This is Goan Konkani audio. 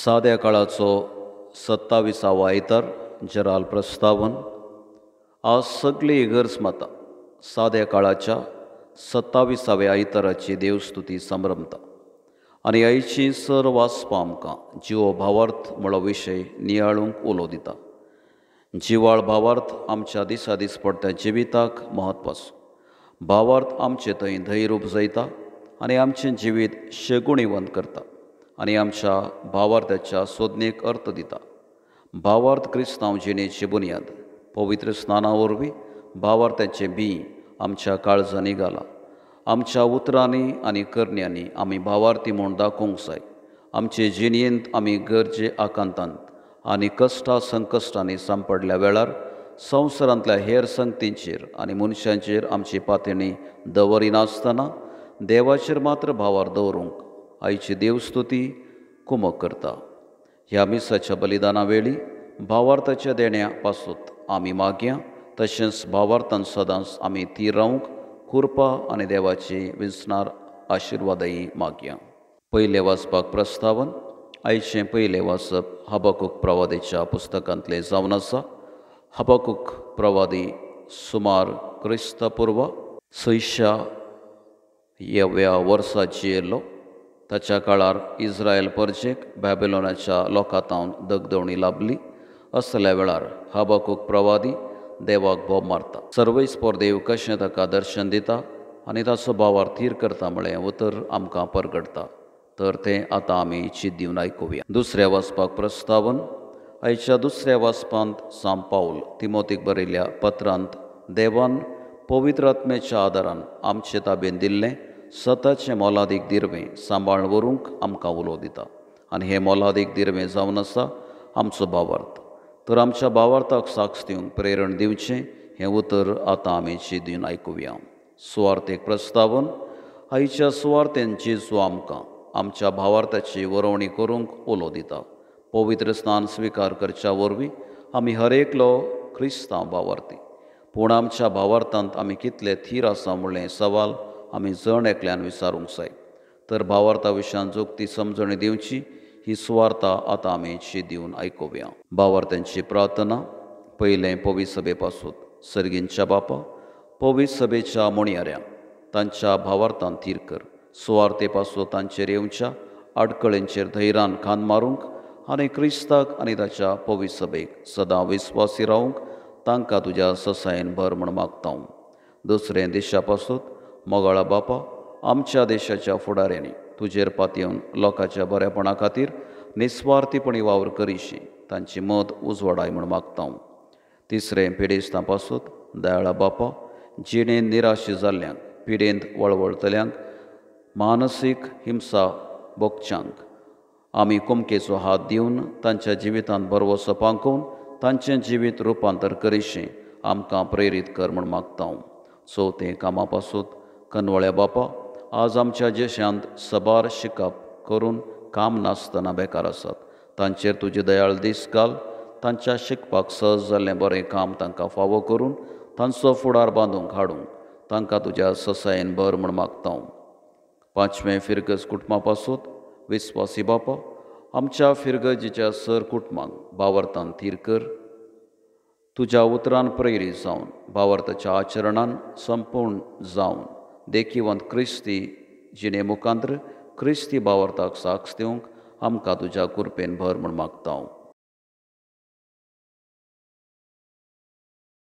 साद्या काळाचो 27वो आयतार जराल प्रस्तावन. आज सगळी इगर्ज माता साद्या काळाच्या 27व्या आयताराची देवस्तुती संभ्रमता आनी आयची सर वाचपां आमकां जिवो भावार्थ म्हळो विशय नियाळूंक उलो दिता. जिवाळ भावार्थ आमच्या दिसा दिसपडट्या जिविताक म्हत्वाचो. भावार्थ आमचे थंय धैर्य उपजयता आनी आमचें जिवीत शेगुणीवंत करता आनी आमच्या भावार्थाच्या सोदनेक अर्थ दिता. भावार्थ क्रिस्तांव जिणेची बुन्याद. पवित्र स्नाना वरवीं भावार्थाचें बीं आमच्या काळजांनी घालां. आमच्या उतरांनी आनी करण्यांनी आमी भावार्थी म्हूण दाखोवंक जाय. आमचे जिणेंत आमी गरजे आकांतांत आनी कश्टा संकश्टांनी सांपडल्या वेळार संवसारांतल्या हेर संगतींचेर आनी मनशांचेर आमची पातणी दवरिनासतना देवाचेर मात्र भावार दवरूंक आयची देवस्तुती कुमक करता. ह्या मिसाच्या बलिदाना वेळी भावार्थाच्या देण्या पासून आमी मागया, तशेंच भावार्थान सदांच आमी थीर रावंक कृपा आनी देवाची विंचणार आशिर्वादय मागया. पयलें वाचपाक प्रस्तावन. आयचें पयलें वाचप हबकुक प्रवादीच्या पुस्तकांतलें जावन आसा. हबकुक प्रवादी सुमार क्रिस्तपूर्व 600व्या वर्सा जियेल्लो. ताच्या काळार इस्रायल परजेक बॅबिलोनाच्या लोकांतावन दगदवणी लाभली. असल्या वेळार हबकुक प्रवादी देवाक बोब मारता. सर्वैस्पर देव कशें ताका दर्शन दिता आनी ताचो भावार थीर करता म्हळें उतर आमकां परगडटा. तर तें आतां आमी चिंत दिवन आयकुया. दुसऱ्या वाचपाक प्रस्तावन. आयच्या दुसऱ्या वाचपांत सांत पावल तिमोतीक बरयल्ल्या पत्रांत देवान पवित्र आत्म्याच्या आदारान आमचे ताबेन दिल्लें सताचें मोलादीक दिरवें सांबाळून व्हरूंक आमकां उलो दिता आनी हें मोलादीक दिरवें जावन आसा आमचो भावार्थ. तर आमच्या भावार्थाक साक्ष दिवंक प्रेरण दिवचें हें उतर आतां आमी चिंत दिवन आयकुया. सुवार्थेक प्रस्तावन. आयच्या सुवार्थेन जेजू आमकां आमच्या भावार्थाची वरोवणी करूंक उलो दिता. पवित्र स्नान स्विकार करच्या वरवीं आमी हर एकलो क्रिस्तांव भावार्थी, पूण आमच्या भावार्थांत आमी कितले थीर आसा म्हणलें सवाल आमी जण एकल्यान विचारूंक जाय. तर भावार्था विशयान जोगती समजणी दिवची ही सुवार्ता आतां आमी चिंत दिवन आयकुया. भावार्थ्यांची प्रार्थना. पयलें पवित्र सभे पासून. सर्गींच्या बापा, पवित्र सभेच्या म्हणयाऱ्यांक तांच्या भावार्थान थीर कर. सुवार्ते पासून तांचेर येवच्या आडकळेंचेर धैर्यान खांद मारूंक आनी क्रिस्ताक आनी ताच्या पवित्र सभेक सदां विस्वासी रावंक तांकां तुज्या ससायेन भर म्हूण मागता. दुसरें देशा पासून. मोगाळा बापा, आमच्या देशाच्या फुडाऱ्यांनी तुजेर पातयेवन लोकांच्या बरेपणा खातीर निस्वार्थीपणी वावर करिशी तांची मत उजवाडाय म्हूण मागता. तिसरें पिडेस्तां पासून. दयाळा बापा, जिणेंत निराश जाल्ल्यांक, पिडेंत वळवळतल्यांक, मानसीक हिंसा भोगच्यांक आमी कुमकेचो हात दिवन तांच्या जिवितांत भरवसो पांकोवन तांचें जिवीत रुपांतर करिशें आमकां प्रेरीत कर म्हूण मागता. चवथें कामा पासून. कनवळ्या बापा, आज आमच्या देशांत सबार शिकप करून काम नासतना बेकार आसात. तांचेर तुजी दयाळ दीस घाल. तांच्या शिकपाक सहज जाल्लें बरें काम तांकां फावो करून तांचो फुडार बांदूंक हाडूंक तांकां तुज्या ससायेन भर म्हूण मागता. पांचवें फिरगज कुटुंबा पासून. विस्वासी बापा, आमच्या फिरगजीच्या सर कुटुंबांक भावार्थान थीर कर. तुज्या उतरान प्रेरीत जावन भावार्थाच्या आचरणान संपूर्ण जावन देखिवंत क्रिस्ती जिणे मुखांत्र क्रिस्ती भावार्थाक साक्ष दिवंक आमकां तुज्या कृपेन भर म्हूण मागता.